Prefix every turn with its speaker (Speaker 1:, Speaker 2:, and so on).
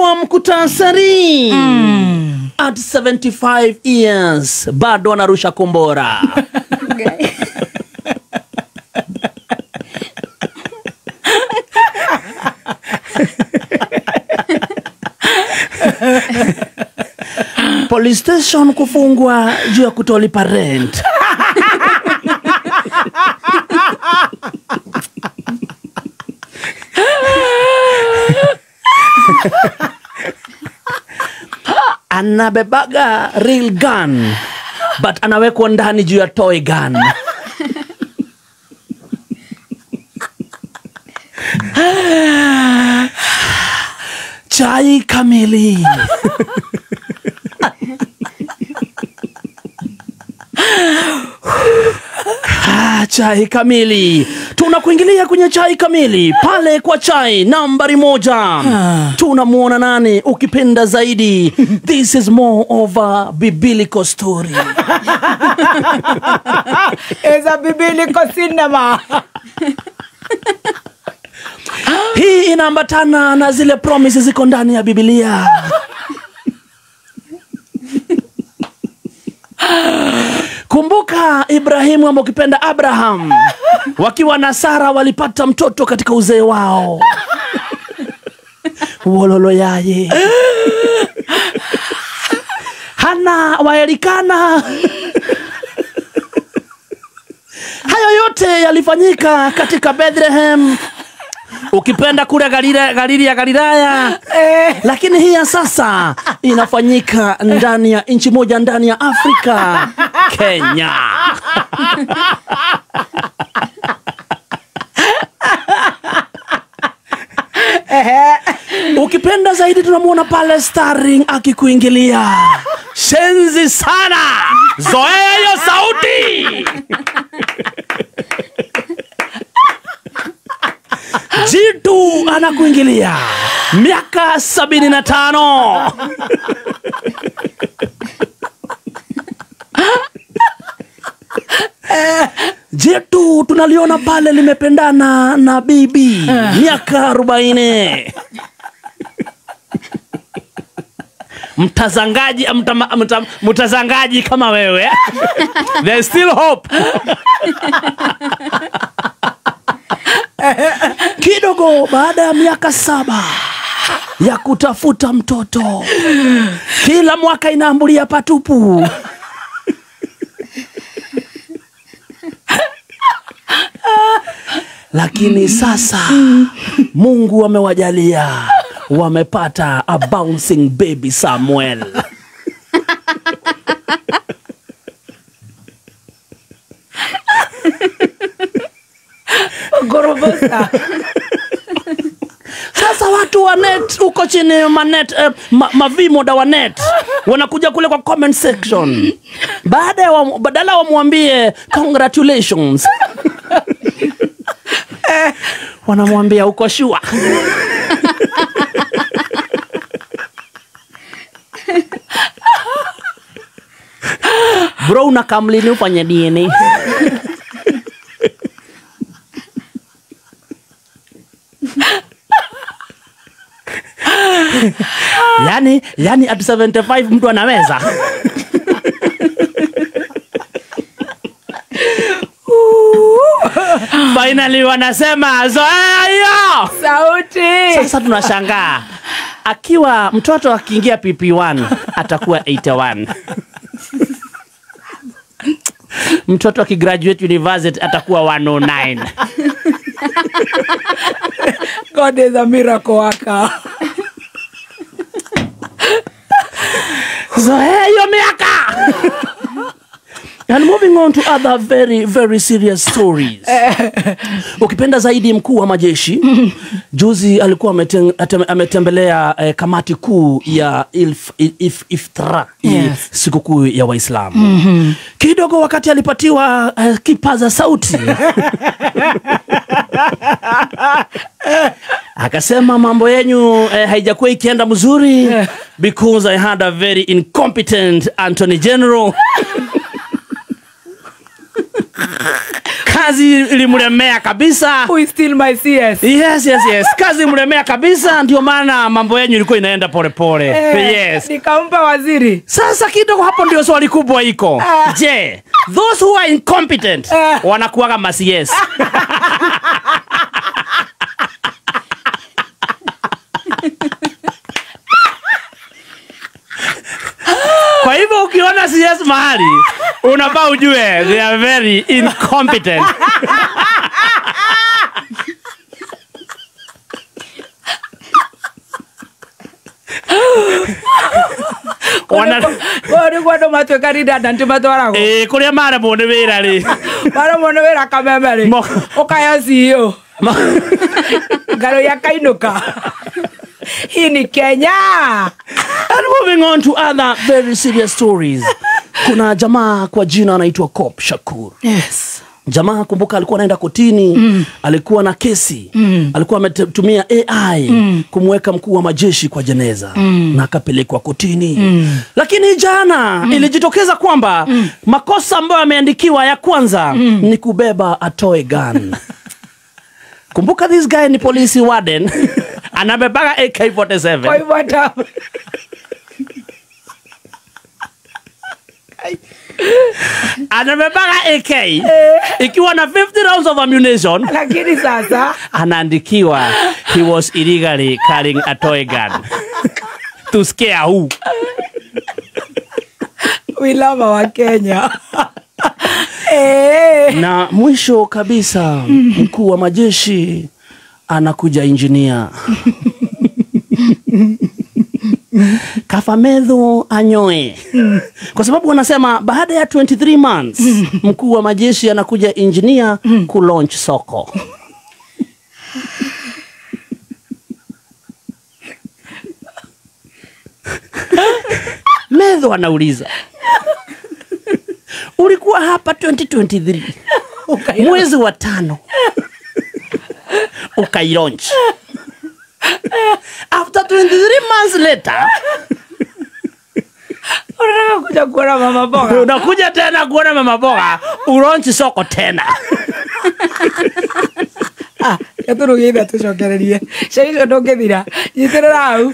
Speaker 1: Kwa mkutasari, at 75 years bado anarusha kombora. Police station kufungwa juu ya kutolipa rent. Anabebaga real gun, but anawekwa ndani juu ya toy gun. Chai kamili. Chai kamili. Tunakuingilia kwenye chai kamili. Pale kwa chai nambari 1. Tunamuona nani ukipenda zaidi? This is more of a biblical story.
Speaker 2: It's a biblical cinema.
Speaker 1: Hii inaambatana na zile promises ziko ndani ya Biblia. Kumbuka Ibrahimu ama ukipenda Abraham, wakiwa na Sara walipata mtoto katika uzee wao. Wololo yaye. Hana wa Elikana. Hayo yote yalifanyika katika Bethlehem, ukipenda kule Galilaya ya Galilaya. Lakini hii ya sasa inafanyika ndani ya nchi moja ndani ya Afrika, Kenya. Ukipenda zaidi tunamuona pale starring akikuingilia. Shenzi sana. Zoea hiyo sauti. Jitu anakuingilia. Miaka 75. Jitu tunaliona pale limependana na bibi miaka 40. Mtazangaji, mtazangaji kama wewe. There's still hope. Kidogo baada ya miaka 7 ya kutafuta mtoto, kila mwaka inaambulia patupu. Lakini sasa Mungu amewajalia, wamepata a bouncing baby Samuel. Sasa watu wa net uko chini manet, mavimoda wa net wanakuja kule kwa comment section. Badala wamwambie congratulations, wanamwambia uko sure. Bro, unakamlini ufanye DNA. Yani at 75 mtu anaweza. Finally wanasema zoea hiyo
Speaker 2: sauti.
Speaker 1: Sasa tunashangaa akiwa mtoto akiingia PP1 atakuwa 81. Mtoto akigraduate university atakuwa 109.
Speaker 2: God is a miracle worker.
Speaker 1: Zoea hiyo miaka. And moving on to other very, very serious stories. Ukipenda zaidi, mkuu wa majeshi juzi alikuwa ametembelea kamati kuu ya Iftra,
Speaker 2: Yes.
Speaker 1: sikukuu ya Waislamu. Kidogo wakati alipatiwa kipaza sauti akasema mambo yenyu haijakuwa ikienda mzuri because I had a very incompetent Attorney General. Kazi ilimlemea kabisa.
Speaker 2: Who is still my CS?
Speaker 1: Yes, yes, yes. Kazi ilimlemea kabisa, ndio maana mambo yenyu ilikuwa inaenda polepole. Yes.
Speaker 2: Nikampa waziri.
Speaker 1: Sasa kidogo hapo ndio swali kubwa iko. Je, those who are incompetent wanakuwaga ma CS? Kwa hivyo ukiona CS mahali unafaa ujue they are very incompetent.
Speaker 2: Wana ndo matuĩka redundant matwaragwo.
Speaker 1: Kũrĩa maremwo nĩ wĩra rĩ.
Speaker 2: Maremwo nĩ wĩra Kameme rĩ. Ũkaya CEO. Ngaro ya kainũka. Hii ni Kenya.
Speaker 1: And moving on to other very serious stories. Kuna jamaa kwa jina anaitwa Cop Shakur.
Speaker 2: Yes.
Speaker 1: Jamaa kumbuka alikuwa anaenda kotini, alikuwa na kesi, alikuwa ametumia AI kumweka mkuu wa majeshi kwa jeneza na akapelekwa kotini. Lakini jana ilijitokeza kwamba makosa ambayo ameandikiwa ya kwanza ni kubeba a toy gun. Kumbuka this guy ni police warden. Anabebaga AK-47.
Speaker 2: Kwa hivyo hata
Speaker 1: anabebaga AK ikiwa na 50 rounds of ammunition.
Speaker 2: Lakini sasa
Speaker 1: anaandikiwa he was illegally carrying a toy gun. To scare who?
Speaker 2: We love our Kenya.
Speaker 1: Na mwisho kabisa mkuu wa majeshi anakuja engineer. Kafamedho anyoe. Kwa sababu wanasema baada ya 23 months mkuu wa majeshi anakuja engineer ku launch soko. Medho anauliza, ulikuwa hapa 2023 mwezi wa 5 ukailaunch. After 23 months later
Speaker 2: unakuja kuona mama boga.
Speaker 1: Unakuja tena kuona mama boga, ulaunch soko tena.
Speaker 2: Ah, yaturugie tucokererie. Cai icio ndũngĩthira. Nyitĩrĩra hau.